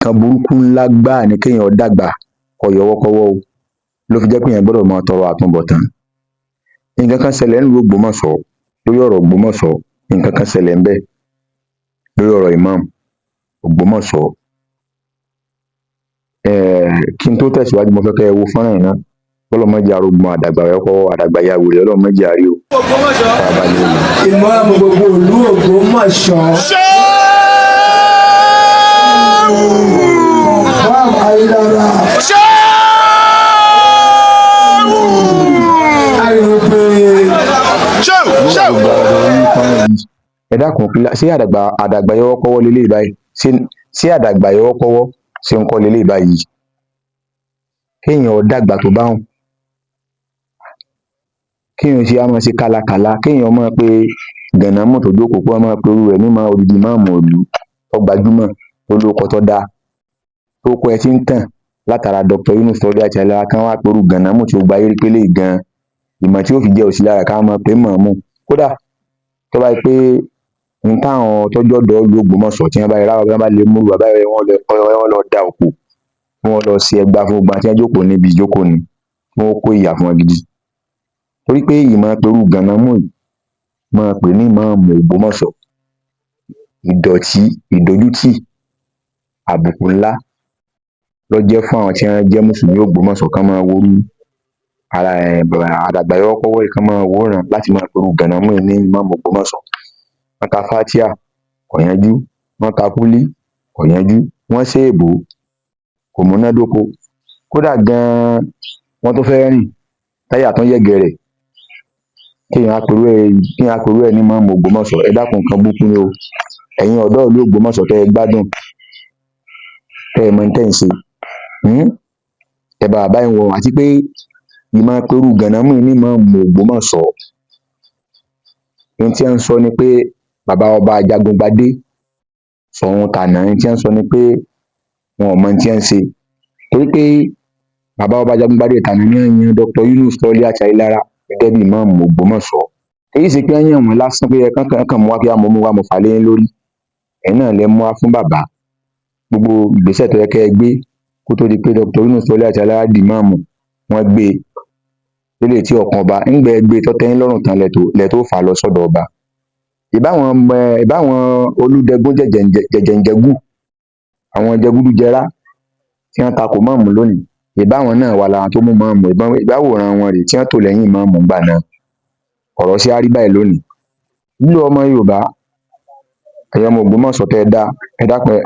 Nǹkan burúkú ńlá gbáà ni kéèyàn dàgbà kó yọwọ́kọ́wọ́ o, ló fi jẹ́ pé èèyàn gbọ́dọ̀ máa tọrọ àtúnbọ̀tán. Nǹkan kan ṣẹlẹ̀ nílùú Ògbómọ̀ṣọ́ lórí ọ̀rọ̀ Ògbómọ̀ṣọ́. Nǹkan kan ṣẹlẹ̀ ńbẹ̀ lórí ọ̀rọ̀ Imam Ògbómọ̀ṣọ́. Kí n tó tẹ̀síwájú, mo fẹ́ kẹ́ ẹ wo fọ́nrán yìí ná. Kọ́lọ́run má jẹ́ arógun àdàgbà yọwọ́kọ́wọ́, àdàgbà ya wèrè, Ọlọ́run má jẹ́ á rí o. Farabalẹ̀ wò. Ìmáàmù gbogbo ìlú Ògbómọ̀ṣọ́. Imam Ayélujára. Ayọ̀pẹ̀. Ẹ dákun, ṣé àdàgbà yọwọ́kọ́wọ́ leléyìí báyìí? Ṣé àdàgbà yọwọ́kọ́wọ́ ṣe ń kọ́ leléyìí báyìí? Kéèyàn dàgbà tó báhùn, kéèyàn ṣe á máa ṣe kálakàla, kéèyàn máa pe gànámù tó jókòó, kó máa pe irú rẹ̀ ní odidi ìmáàmù ìlú tó gbajúmọ̀, tó lórúkọ tó dáa, tóókọ ẹ ti ń tàn látara Dr. Yunus Tọ́lá Àtìlára, kán wá pe irú gànámù tí gbogbo ayé rí pé eléyìí gan ìmọ̀ tí ó fi jẹ́ òsì lára, ká máa pè é mọ̀ọ́mù. Kódà tó bá jẹ́ pé n táwọn tọ́jọ́ ọ̀dọ́ ìlú Ògbómọ̀ṣọ́ tí wọ́n bá rí, wọ́n bá lè mú bàbá rẹ̀, wọ́n lọ da òkò, wọ́n lọ ṣe ẹgba fún gbogbo àwọn tí wọ́n jókòó níbi ìjókòó ni, wọ́n kó ìyà fún wọn gidi. Torí pé ìmọ̀ perú gànámù yìí máa pè ní ìmáàmù Ògbómọ̀ṣọ́, ìdọ̀tí, ìdójútì, àbùkù ńlá ló jẹ́ fún àwọn tí wọ́n jẹ́ mùsùlùmí Ògbómọ̀ṣọ́, kán máa worú ara ẹ̀ àdàgbà yọwọ́kọ́wọ́ yìí, kán máa wòó láti máa perú gànámù yìí ní ìmáàmù Ògbómọ̀ṣọ́. Wọ́n ka fátíà, kò yanjú. Wọ́n ka kúlí, kò yanjú. Wọ́n séèbó, kò múnádóko. Kódà gan-an wọ́n tún fẹ́ rìn táyà tún yẹ̀gẹ̀rẹ̀. Kéèyàn wá perú ẹ̀ ní ìmáàmù Ògbómọ̀ṣọ́, ẹ dákun, nǹkan burúkú ni o. Ẹ̀yin ọ̀dọ́ ìlú Ògbómọ̀ṣọ́ tẹ́ ẹ gbádùn, tẹ́ ẹ mọ tẹ́ ń ṣe, ẹ bá bàbá yìí wò. Àti pé ìmọ̀ perú gànámù yìí ní ìmáàmù Ògbómọ̀ṣọ́, ohun tí wọ́n ń sọ ni pé bàbá ọba Ajagungbadé Ṣọ̀ún tàná, ohun tí wọ́n ń sọ ni pé wọn ò mọ ohun tí wọ́n ń ṣe. Torí pé bàbá ọba Ajagungbadé tàná ní wọ́n yan Dr. Yunus Tọ́lé àti Ayélára gẹ́gẹ́ bí ìmáàmù Ògbómọ̀ṣọ́. Kì í ṣe pé wọ́n yàn wọ́n lásán pé ẹ kàn mú wá pé mo mú wá, mo fà lé yín lórí. Ẹ̀yin náà lẹ mú wá fún bàbá. Gbogbo ìgbésẹ̀ tó yẹ kẹ́ ẹ gbé kó tó di pé Dr. Yunus Tọ́lé àti Ayélára di ìmáàmù, wọ́n gbé e lélẹ̀ tí ọkàn ọba ńgbẹ́ gbé tó tẹ́ yín lọ́rùn tán lẹ tó fà á lọ sọ́dọ̀ ọba. Ìbáwọn olúdẹgún jẹ̀jẹ̀ǹjẹ̀gù, àwọn jẹgúdújẹrá tí wọ́n takò máàmù lónìí, ìbáwọn náà wà lára tó mú máàmù, ìbáwòrán wọn rèé tí wọ́n tò lẹ́yìn máàmù ńgbà náà. Ọ̀rọ̀ ṣe á rí báyìí lónìí. Lílo ọmọ Yorùbá, ẹ̀yin ọmọ Ògbómọ̀ṣọ́ tẹ́ ẹ dá, ẹ dákun.